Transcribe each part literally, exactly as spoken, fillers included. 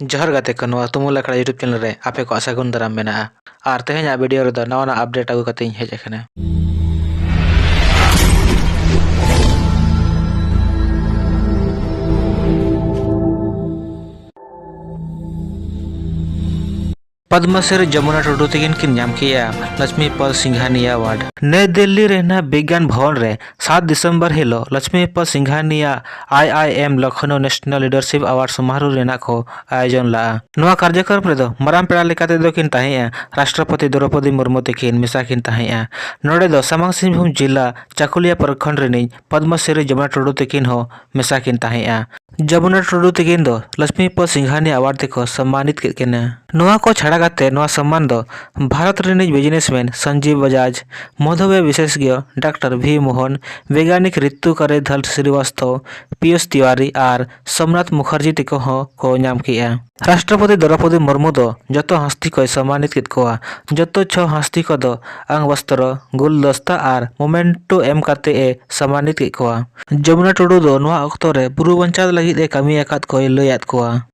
ᱡᱚᱦᱟᱨ ᱜᱟᱛᱮ ᱠᱚ, ᱱᱚᱣᱟ ᱛᱩᱢᱩᱞ ᱟᱠᱷᱲᱟ YouTube channel ᱨᱮ ᱟᱯᱮ ᱠᱚᱣᱟᱜ ᱥᱟᱹᱜᱩᱱ ᱫᱟᱨᱟᱢ ᱢᱮᱱᱟᱜᱼᱟ᱾ ᱟᱨ ᱛᱮᱦᱮᱧᱟᱜ video ᱨᱮᱫᱚ ᱱᱟᱣᱟ ᱱᱟᱣᱟ update ᱟᱹᱜᱩ ᱠᱟᱛᱮ ᱤᱧ ᱦᱮᱡ ᱟᱠᱟᱱᱟ᱾ ᱯᱚᱫᱽᱢᱚᱥᱨᱤ ᱡᱚᱢᱩᱱᱟ ᱴᱩᱰᱩ ᱛᱟᱹᱠᱤᱱ ᱠᱤᱱ ᱧᱟᱢ ᱠᱮᱜᱼᱟ ᱞᱚᱪᱷᱢᱤ ᱯᱟᱞ ᱥᱤᱝᱜᱷᱟᱱᱤᱭᱟ award᱾ ᱱᱟᱭ ᱫᱤᱞᱞᱤ ᱨᱮ ᱦᱮᱱᱟᱜ ᱵᱤᱜᱽᱜᱟᱱ ᱵᱷᱚᱵᱚᱱ ᱨᱮ ᱥᱟᱛ ᱰᱤᱥᱮᱢᱵᱚᱨ ᱦᱤᱞᱳᱜ ᱞᱚᱪᱷᱢᱤ ᱯᱟᱞ ᱥᱤᱝᱜᱷᱟᱱᱤᱭᱟ I I M Lucknow National Leadership Award ᱥᱚᱢᱟᱨᱳᱦ ᱨᱮᱱᱟᱜ ᱠᱚ ᱟᱭᱳᱡᱚᱱ ᱞᱟᱜᱼᱟ᱾ ᱱᱚᱣᱟ ᱠᱟᱨᱡᱚᱠᱨᱚᱢ ᱨᱮᱫᱚ ᱢᱟᱨᱟᱝ ᱯᱮᱲᱟ ᱞᱮᱠᱟ ᱛᱮᱫᱚ ᱠᱤᱱ ᱛᱟᱦᱮᱸᱜᱼᱟ ᱨᱟᱥᱴᱨᱚᱯᱚᱛᱤ ᱫᱨᱚᱣᱯᱚᱫᱤ ᱢᱩᱨᱢᱩ ᱛᱟᱹᱠᱤᱱ ᱢᱮᱥᱟ ᱠᱤᱱ ᱛᱟᱦᱮᱸᱜᱼᱟ᱾ ᱱᱚᱰᱮ ᱫᱚ ᱥᱟᱢᱟᱝ ᱥᱤᱝᱵᱷᱩᱢ ᱡᱤᱞᱟ ᱪᱟᱠᱩᱞᱤᱭᱟ ᱯᱨᱚᱠᱷᱚᱸᱰ ᱨᱤᱱᱤᱡ ᱯᱚᱫᱽᱢᱚᱥᱨᱤ ᱡᱚᱢᱩᱱᱟ ᱴᱩᱰᱩ ᱛᱟᱹᱠᱤᱱ ᱦᱚᱸ ᱢᱮᱥᱟ ᱠᱤᱱ ᱛᱟᱦᱮᱸᱜᱼᱟ᱾ ᱡᱚᱢᱩᱱᱟ ᱴᱩᱰᱩ ᱛᱟᱹᱠᱤᱱ ᱫᱚ ᱞᱚᱪᱷᱢᱤ ᱯᱟᱞ ᱥᱤᱝᱜᱷᱟᱱᱤ award ᱛᱮᱠᱚ ᱥᱚᱢᱢᱟᱱᱤᱛ ᱠᱮᱫ ᱠᱤᱱᱟ᱾ ᱱᱚᱣᱟ ᱠᱚ ᱪᱷᱟᱲᱟ ᱠᱟᱛᱮ ᱱᱚᱣᱟ ᱥᱚᱢᱢᱟᱱ ᱫᱚ ᱵᱷᱟᱨᱚᱛ ᱨᱤᱱᱤᱡ businessman ᱥᱚᱧᱡᱤᱵ ᱵᱟᱡᱟᱡᱽ, ᱢᱚᱫᱷᱚᱵᱮ ᱵᱤᱥᱮᱥᱜᱽᱭᱚ ᱰᱟᱠᱛᱟᱨ ᱵᱷᱤ ᱢᱳᱦᱚᱱ, ᱵᱮᱜᱽᱜᱟᱱᱤᱠ ᱨᱤᱛᱩ ᱠᱟᱨᱮ ᱫᱷᱟᱞ ᱥᱨᱤᱵᱟᱥᱛᱚᱵ, ᱯᱤᱭᱩᱥ ᱛᱤᱣᱟᱨᱤ ᱟᱨ ᱥᱳᱢᱱᱟᱛᱷ ᱢᱩᱠᱷᱟᱨᱡᱤ ᱛᱮᱠᱚ ᱦᱚᱸ ᱠᱚ ᱧᱟᱢ ᱠᱮᱜᱼᱟ᱾ ᱨᱟᱥᱴᱨᱚᱯᱚᱛᱤ ᱫᱨᱚᱣᱯᱚᱫᱤ ᱢᱩᱨᱢᱩ ᱫᱚ ᱡᱚᱛᱚ ᱦᱟᱥᱛᱤ ᱠᱚᱭ ᱥᱚᱢᱢᱟᱱᱤᱛ ᱠᱮᱫ ᱠᱚᱣᱟ᱾ ᱡᱚᱛᱚ ᱪᱷᱚ ᱦᱟᱥᱛᱤ ᱠᱚᱫᱚ ᱟᱝ ᱵᱚᱥᱛᱨᱚ, ᱜᱩᱞᱫᱚᱥᱛᱟ ᱟᱨ memento ᱮᱢ ᱠᱟᱛᱮ ᱮ ᱥᱚᱢᱢᱟᱱᱤᱛ ᱠᱮᱫ ᱠᱚᱣᱟ᱾ ᱡᱚᱢᱩᱱᱟ ᱴᱩᱰᱩ ᱫᱚ ᱱᱚᱣᱟ ᱚᱠᱛᱚ ᱨᱮ ᱵᱩᱨᱩ ᱵᱟᱧᱪᱟᱣ ᱞᱟᱹᱜᱤᱫ ᱮ ᱠᱟᱹᱢᱤ ᱟᱠᱟᱫ ᱠᱚᱭ ᱞᱟᱹᱭ ᱟᱫ ᱠᱚᱣᱟ᱾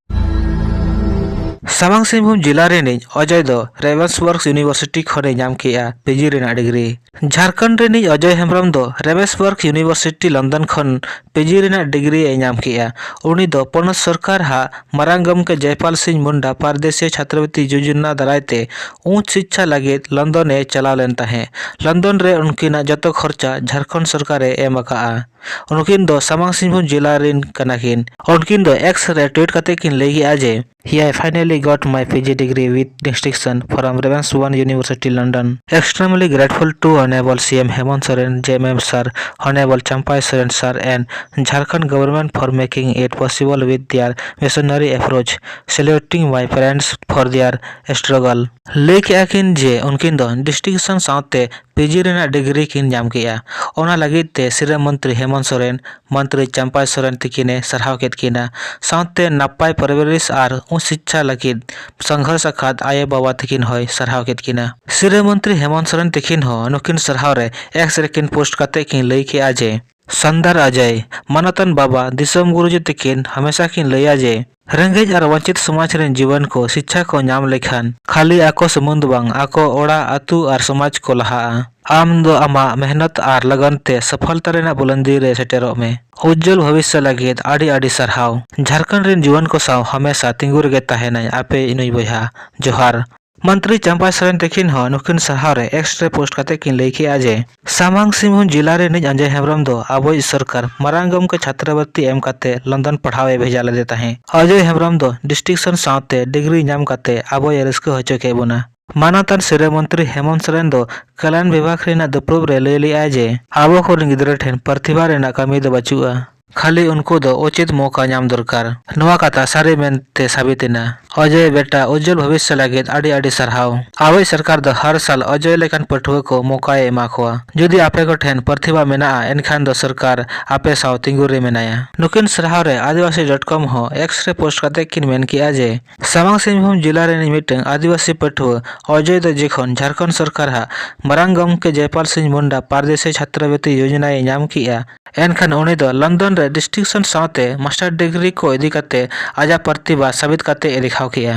ᱥᱟᱢᱟᱝ ᱥᱤᱝᱵᱷᱩᱢ ᱡᱤᱞᱟ ᱨᱤᱱᱤᱡ ᱚᱡᱚᱭ ᱫᱚ ᱨᱮᱵᱷᱮᱱᱥᱵᱚᱨᱜᱽ University ᱠᱷᱚᱱᱮ ᱧᱟᱢ ᱠᱮᱜᱼᱟ PG ᱨᱮᱱᱟᱜ degree᱾ ᱡᱷᱟᱨᱠᱷᱚᱸᱰ ᱨᱤᱱᱤᱡ ᱚᱡᱚᱭ ᱦᱮᱢᱵᱨᱚᱢ ᱫᱚ ᱨᱮᱵᱷᱮᱱᱥᱵᱚᱨᱜᱽ University ᱞᱚᱱᱰᱚᱱ ᱠᱷᱚᱱ PG ᱨᱮᱱᱟᱜ degree ᱮ ᱧᱟᱢ ᱠᱮᱜᱼᱟ᱾ ᱩᱱᱤ ᱫᱚ ᱯᱚᱱᱚᱛ ᱥᱚᱨᱠᱟᱨ ᱦᱟᱜ ᱢᱟᱨᱟᱝ ᱜᱚᱢᱠᱮ ᱡᱚᱭᱯᱟᱞ ᱥᱤᱝ ᱢᱩᱱᱰᱟ ᱯᱟᱨᱫᱮᱥᱤᱭᱚ ᱪᱷᱟᱛᱨᱚᱵᱨᱤᱛᱛᱤ ᱡᱳᱡᱚᱱᱟ ᱫᱟᱨᱟᱭ ᱛᱮ ᱩᱪ ᱥᱤᱪᱪᱷᱟ ᱞᱟᱹᱜᱤᱫ ᱞᱚᱱᱰᱚᱱ ᱮ ᱪᱟᱞᱟᱣ ᱞᱮᱱ ᱛᱟᱦᱮᱸ᱾ ᱞᱚᱱᱰᱚᱱ ᱨᱮ ᱩᱱᱠᱤᱱᱟᱜ ᱡᱚᱛᱚ ᱠᱷᱚᱨᱪᱟ ᱡᱷᱟᱨᱠᱷᱚᱸᱰ ᱥᱚᱨᱠᱟᱨ ᱮ ᱮᱢ ᱟᱠᱟᱜᱼᱟ᱾ ᱩᱱᱠᱤᱱ ᱫᱚ ᱥᱟᱢᱟᱝ ᱥᱤᱝᱵᱷᱩᱢ ᱡᱤᱞᱟ ᱨᱤᱱ ᱠᱟᱱᱟ ᱠᱤᱱ᱾ ᱩᱱᱠᱤᱱ ᱫᱚ X ᱨᱮ tweet ᱠᱟᱛᱮ ᱠᱤᱱ ᱞᱟᱹᱭ ᱠᱮᱜᱼᱟ ᱡᱮ, "Here I finally got my PG degree with distinction from Ravensbourne University, London. Extremely grateful to Honorable CM Hemant Soren, JMM sir, Honorable Champai Soren sir and Jharkhand government for making it possible with their visionary approach. Saluting my parents for their struggle." ᱞᱟᱹᱭ ᱠᱮᱜᱼᱟ ᱠᱤᱱ ᱡᱮ ᱩᱱᱠᱤᱱ ᱫᱚ distinction ᱥᱟᱶᱛᱮ PG ᱨᱮᱱᱟᱜ degree ᱠᱤᱱ ᱧᱟᱢ ᱠᱮᱜᱼᱟ᱾ ᱚᱱᱟ ᱞᱟᱹᱜᱤᱫ ᱛᱮ ᱥᱤᱨᱟᱹ ᱢᱚᱱᱛᱨᱤ ᱦᱮᱢᱚᱱᱛ ᱥᱚᱨᱮᱱ, ᱢᱚᱱᱛᱨᱤ ᱪᱟᱢᱯᱟᱭ ᱥᱚᱨᱮᱱ ᱛᱤᱠᱤᱱᱮ ᱥᱟᱨᱦᱟᱣ ᱠᱮᱫ ᱠᱤᱱᱟ᱾ ᱥᱟᱶᱛᱮ ᱱᱟᱯᱟᱭ ᱯᱚᱨᱤᱵᱮᱥ ᱟᱨ ᱩᱪ ᱥᱤᱪᱪᱷᱟ ᱞᱟᱹᱜᱤᱫ ᱥᱚᱝᱜᱷᱚᱨᱥ ᱟᱠᱟᱫ ᱟᱭᱳ ᱵᱟᱵᱟ ᱛᱤᱠᱤᱱ ᱦᱚᱸᱭ ᱥᱟᱨᱦᱟᱣ ᱠᱮᱫ ᱠᱤᱱᱟ᱾ ᱥᱤᱨᱟᱹ ᱢᱚᱱᱛᱨᱤ ᱦᱮᱢᱚᱱᱛ ᱥᱚᱨᱮᱱ ᱛᱤᱠᱤᱱ ᱦᱚᱸ ᱱᱩᱠᱤᱱ ᱥᱟᱨᱦᱟᱣ ᱨᱮ X ᱨᱮᱠᱤᱱ post ᱠᱟᱛᱮ ᱠᱤᱱ ᱞᱟᱹᱭ ᱠᱮᱜᱼᱟ ᱡᱮ, ᱥᱟᱱᱫᱟᱨ ᱚᱡᱚᱭ, ᱢᱟᱱᱚᱛᱟᱱ ᱵᱟᱵᱟ ᱫᱤᱥᱚᱢ ᱜᱩᱨᱩᱡᱤ ᱛᱟᱹᱠᱤᱱ ᱦᱟᱢᱮᱥᱟ ᱠᱤᱱ ᱞᱟᱹᱭᱟ ᱡᱮ ᱨᱮᱸᱜᱮᱡ ᱟᱨ ᱵᱚᱧᱪᱤᱛ ᱥᱚᱢᱟᱡᱽ ᱨᱮᱱ ᱡᱩᱣᱟᱹᱱ ᱠᱚ ᱥᱤᱪᱪᱷᱟ ᱠᱚ ᱧᱟᱢ ᱞᱮᱠᱷᱟᱱ ᱠᱷᱟᱹᱞᱤ ᱟᱠᱚ ᱥᱩᱢᱩᱝ ᱫᱚ ᱵᱟᱝ, ᱟᱠᱚ ᱚᱲᱟᱜ, ᱟᱹᱛᱩ ᱟᱨ ᱥᱚᱢᱟᱡᱽ ᱠᱚ ᱞᱟᱦᱟᱜᱼᱟ᱾ ᱟᱢ ᱫᱚ ᱟᱢᱟᱜ ᱢᱮᱦᱱᱚᱛ ᱟᱨ ᱞᱟᱜᱟᱱ ᱛᱮ ᱥᱚᱯᱷᱚᱞᱛᱟ ᱨᱮᱱᱟᱜ ᱵᱩᱞᱟᱹᱱᱫᱤ ᱨᱮ ᱥᱮᱴᱮᱨᱚᱜ ᱢᱮ᱾ ᱩᱡᱡᱚᱞ ᱵᱷᱚᱵᱤᱥᱥᱚ ᱞᱟᱹᱜᱤᱫ ᱟᱹᱰᱤ ᱟᱹᱰᱤ ᱥᱟᱨᱦᱟᱣ᱾ ᱡᱷᱟᱲᱠᱷᱚᱸᱰ ᱨᱮᱱ ᱡᱩᱣᱟᱹᱱ ᱠᱚ ᱥᱟᱶ ᱦᱟᱢᱮᱥᱟ ᱛᱤᱸᱜᱩ ᱨᱮᱜᱮ ᱛᱟᱦᱮᱱᱟᱭ ᱟᱯᱮ ᱱᱩᱭ ᱵᱚᱭᱦᱟ᱾ ᱡᱚᱦᱟᱨ᱾ ᱢᱚᱱᱛᱨᱤ ᱪᱟᱢᱯᱟᱭ ᱥᱚᱨᱮᱱ ᱛᱟᱹᱠᱤᱱ ᱦᱚᱸ ᱱᱩᱠᱤᱱ ᱥᱟᱨᱦᱟᱣ ᱨᱮ X ᱨᱮ ᱯᱳᱥᱴ ᱠᱟᱛᱮ ᱠᱤᱱ ᱞᱟᱹᱭ ᱠᱮᱜᱼᱟ ᱡᱮ ᱥᱟᱢᱟᱝ ᱥᱤᱝᱵᱷᱩᱢ ᱡᱤᱞᱟ ᱨᱤᱱᱤᱡ ᱚᱡᱚᱭ ᱦᱮᱢᱵᱨᱚᱢ ᱫᱚ ᱟᱵᱚᱭᱤᱡ ᱥᱚᱨᱠᱟᱨ ᱢᱟᱨᱟᱝ ᱜᱚᱢᱠᱮ ᱪᱷᱟᱛᱨᱚᱵᱨᱤᱛᱛᱤ ᱮᱢ ᱠᱟᱛᱮ ᱞᱚᱱᱰᱚᱱ ᱯᱟᱲᱦᱟᱣ ᱮ ᱵᱷᱮᱡᱟ ᱞᱮᱫᱮ ᱛᱟᱦᱮᱸ᱾ ᱚᱡᱚᱭ ᱦᱮᱢᱵᱨᱚᱢ ᱫᱚ ᱰᱤᱥᱴᱤᱝᱥᱚᱱ ᱥᱟᱶᱛᱮ ᱰᱤᱜᱽᱨᱤ ᱧᱟᱢ ᱠᱟᱛᱮ ᱟᱵᱚᱭ ᱨᱟᱹᱥᱠᱟᱹ ᱦᱚᱪᱚ ᱠᱮᱫ ᱵᱚᱱᱟ᱾ ᱢᱟᱱᱚᱛᱟᱱ ᱥᱤᱨᱟᱹ ᱢᱚᱱᱛᱨᱤ ᱦᱮᱢᱚᱱᱛ ᱥᱚᱨᱮᱱ ᱫᱚ ᱠᱟᱞᱭᱟᱱ ᱵᱤᱵᱷᱟᱜᱽ ᱨᱮᱱᱟᱜ ᱫᱩᱯᱲᱩᱵ ᱨᱮ ᱞᱟᱹᱭ ᱞᱮᱫᱼᱟᱭ ᱡᱮ ᱟᱵᱚ ᱠᱚᱨᱮᱱ ᱜᱤᱫᱽᱨᱟᱹ ᱴᱷᱮᱱ ᱯᱨᱚᱛᱤᱵᱷᱟ ᱨᱮᱱᱟᱜ ᱠᱟᱹᱢᱤ ᱫᱚ ᱵᱟᱹᱪᱩᱜᱼᱟ, ᱠᱷᱟᱹᱞᱤ ᱩᱱᱠᱩ ᱫᱚ ᱩᱪᱤᱛ ᱢᱚᱣᱠᱟ ᱧᱟᱢ ᱫᱚᱨᱠᱟᱨ᱾ ᱱᱚᱣᱟ ᱠᱟᱛᱷᱟ ᱥᱟᱹᱨᱤ ᱢᱮᱱᱛᱮ ᱥᱟᱹᱵᱤᱛ ᱮᱱᱟ᱾ ᱚᱡᱚᱭ ᱵᱮᱴᱟ ᱩᱡᱡᱚᱞ ᱵᱷᱚᱵᱤᱥᱥᱚ ᱞᱟᱹᱜᱤᱫ ᱟᱹᱰᱤ ᱟᱹᱰᱤ ᱥᱟᱨᱦᱟᱣ᱾ ᱟᱵᱚᱭᱤᱡ ᱥᱚᱨᱠᱟᱨ ᱫᱚ ᱦᱟᱨ ᱥᱟᱞ ᱚᱡᱚᱭ ᱞᱮᱠᱟᱱ ᱯᱟᱹᱴᱷᱩᱣᱟᱹ ᱠᱚ ᱢᱚᱣᱠᱟᱭ ᱮᱢᱟ ᱠᱚᱣᱟ᱾ ᱡᱩᱫᱤ ᱟᱯᱮ ᱠᱚᱴᱷᱮᱱ ᱯᱨᱚᱛᱤᱵᱷᱟ ᱢᱮᱱᱟᱜᱼᱟ, ᱮᱱᱠᱷᱟᱱ ᱫᱚ ᱥᱚᱨᱠᱟᱨ ᱟᱯᱮ ᱥᱟᱶ ᱛᱤᱸᱜᱩ ᱨᱮ ᱢᱮᱱᱟᱭᱟ᱾ ᱱᱩᱠᱤᱱ ᱥᱟᱨᱦᱟᱣ ᱨᱮ ᱟᱹᱫᱤᱵᱟᱹᱥᱤ ᱰᱚᱴ ᱠᱚᱢ ᱦᱚᱸ X ᱨᱮ ᱯᱳᱥᱴ ᱠᱟᱛᱮ ᱠᱤᱱ ᱢᱮᱱ ᱠᱮᱜᱼᱟ ᱡᱮ ᱥᱟᱢᱟᱝ ᱥᱤᱝᱵᱷᱩᱢ ᱡᱤᱞᱟ ᱨᱤᱱᱤᱡ ᱢᱤᱫᱴᱟᱝ ᱟᱹᱫᱤᱵᱟᱹᱥᱤ ᱯᱟᱹᱴᱷᱩᱣᱟᱹ ᱚᱡᱚᱭ ᱫᱚ ᱡᱚᱠᱷᱚᱱ ᱡᱷᱟᱲᱠᱷᱚᱸᱰ ᱥᱚᱨᱠᱟᱨ ᱦᱟᱜ ᱢᱟᱨᱟᱝ ᱜᱚᱢᱠᱮ ᱡᱚᱭᱯᱟᱞ ᱥᱤᱝ ᱢᱩᱱᱰᱟ ᱯᱟᱨᱫᱮᱥᱤ ᱪᱷᱟᱛᱨᱚᱵᱨᱤᱛᱛᱤ ᱭᱳᱡᱚᱱᱟᱭ ᱧᱟᱢ ᱠᱮᱜᱼᱟ, ᱮᱱᱠᱷᱟᱱ ᱩᱱᱤ ᱫᱚ ᱞᱚᱱᱰᱚᱱ ᱨᱮ ᱰᱤᱥᱴᱤᱝᱥᱚᱱ ᱥᱟᱶᱛᱮ ᱢᱟᱥᱴᱟᱨ ᱰᱤᱜᱽᱨᱤ ᱠᱚ ᱤᱫᱤ ᱠᱟᱛᱮ ᱟᱡᱟᱜ ᱯᱨᱚᱛᱤᱵᱷᱟ ᱥᱟᱹᱵᱤᱛ ᱠᱟᱛᱮ ᱮ ᱫᱮᱠᱷᱟᱣ ᱠᱮᱜᱼᱟ᱾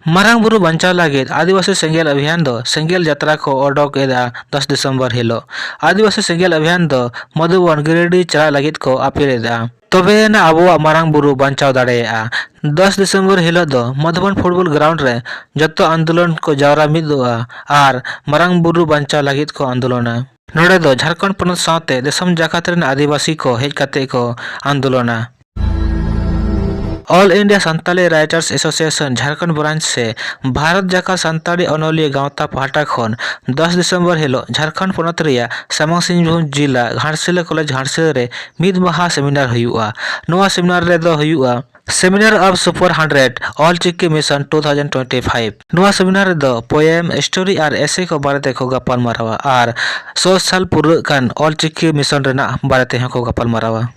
ᱢᱟᱨᱟᱝ ᱵᱩᱨᱩ ᱵᱟᱧᱪᱟᱣ ᱞᱟᱹᱜᱤᱫ ᱟᱹᱫᱤᱵᱟᱹᱥᱤ ᱥᱮᱸᱜᱮᱞ ᱚᱵᱷᱤᱭᱟᱱ ᱫᱚ ᱥᱮᱸᱜᱮᱞ ᱡᱟᱛᱨᱟ ᱠᱚ ᱚᱰᱚᱠ ᱮᱫᱟ ᱫᱚᱥ ᱰᱤᱥᱮᱢᱵᱚᱨ ᱦᱤᱞᱳᱜ᱾ ᱟᱹᱫᱤᱵᱟᱹᱥᱤ ᱥᱮᱸᱜᱮᱞ ᱚᱵᱷᱤᱭᱟᱱ ᱫᱚ ᱢᱚᱫᱷᱩᱵᱚᱱ ᱜᱤᱨᱤᱰᱤ ᱪᱟᱞᱟᱜ ᱞᱟᱹᱜᱤᱫ ᱠᱚ ᱟᱹᱯᱤᱞ ᱮᱫᱟ᱾ ᱛᱚᱵᱮᱭᱮᱱᱟ ᱟᱵᱚᱣᱟᱜ ᱢᱟᱨᱟᱝ ᱵᱩᱨᱩ ᱵᱟᱧᱪᱟᱣ ᱫᱟᱲᱮᱭᱟᱜᱼᱟ᱾ ᱫᱚᱥ ᱰᱤᱥᱮᱢᱵᱚᱨ ᱦᱤᱞᱳᱜ ᱫᱚ ᱢᱚᱫᱷᱩᱵᱚᱱ ᱯᱷᱩᱴᱵᱚᱞ ᱜᱨᱟᱣᱩᱱᱰ ᱨᱮ ᱡᱚᱛᱚ ᱟᱱᱫᱳᱞᱚᱱ ᱠᱚ ᱡᱟᱣᱨᱟ ᱢᱤᱫᱚᱜᱼᱟ ᱟᱨ ᱢᱟᱨᱟᱝ ᱵᱩᱨᱩ ᱵᱟᱧᱪᱟᱣ ᱞᱟᱹᱜᱤᱫ ᱠᱚ ᱟᱱᱫᱳᱞᱚᱱᱟ᱾ ᱱᱚᱰᱮ ᱫᱚ ᱡᱷᱟᱲᱠᱷᱚᱸᱰ ᱯᱚᱱᱚᱛ ᱥᱟᱶᱛᱮ ᱫᱤᱥᱚᱢ ᱡᱟᱠᱟᱛ ᱨᱮᱱ ᱟᱹᱫᱤᱵᱟᱹᱥᱤ ᱠᱚ ᱦᱮᱡ ᱠᱟᱛᱮ ᱠᱚ ᱟᱱᱫᱳᱞᱚᱱᱟ᱾ All India Santali Writers Association Jharkhand Branch ᱥᱮ ᱵᱷᱟᱨᱚᱛ ᱡᱟᱠᱟᱛ ᱥᱟᱱᱛᱟᱲᱤ ᱚᱱᱚᱞᱤᱭᱟᱹ ᱜᱟᱶᱛᱟ ᱯᱟᱦᱴᱟ ᱠᱷᱚᱱ ᱫᱚᱥ ᱰᱤᱥᱮᱢᱵᱚᱨ ᱦᱤᱞᱳᱜ ᱡᱷᱟᱲᱠᱷᱚᱸᱰ ᱯᱚᱱᱚᱛ ᱨᱮᱭᱟᱜ ᱥᱟᱢᱟᱝ ᱥᱤᱝᱵᱷᱩᱢ ᱡᱤᱞᱟ ᱜᱷᱟᱴᱥᱤᱞᱟᱹ ᱠᱚᱞᱮᱡᱽ ᱜᱷᱟᱴᱥᱤᱞᱟᱹ ᱨᱮ ᱢᱤᱫ ᱢᱟᱦᱟ ᱥᱮᱢᱤᱱᱟᱨ ᱦᱩᱭᱩᱜᱼᱟ᱾ ᱱᱚᱣᱟ ᱥᱮᱢᱤᱱᱟᱨ ᱨᱮᱫᱚ ᱦᱩᱭᱩᱜᱼᱟ Seminar of Super hundred All Chikki Mission two thousand twenty five. ᱱᱚᱣᱟ ᱥᱮᱢᱤᱱᱟᱨ ᱨᱮᱫᱚ ᱯᱳᱭᱮᱢ, ᱥᱴᱳᱨᱤ ᱟᱨ ᱮᱥᱮ ᱠᱚ ᱵᱟᱨᱮ ᱛᱮᱠᱚ ᱜᱟᱯᱟᱞ ᱢᱟᱨᱟᱣᱟ ᱟᱨ ᱥᱚ ᱥᱟᱞ ᱯᱩᱨᱟᱹᱜ ᱠᱟᱱ ᱚᱞ ᱪᱤᱠᱤ ᱢᱤᱥᱚᱱ ᱨᱮᱱᱟᱜ ᱵᱟᱨᱮ ᱛᱮᱦᱚᱸ ᱠᱚ ᱜᱟᱯᱟᱞ ᱢᱟᱨᱟᱣᱟ᱾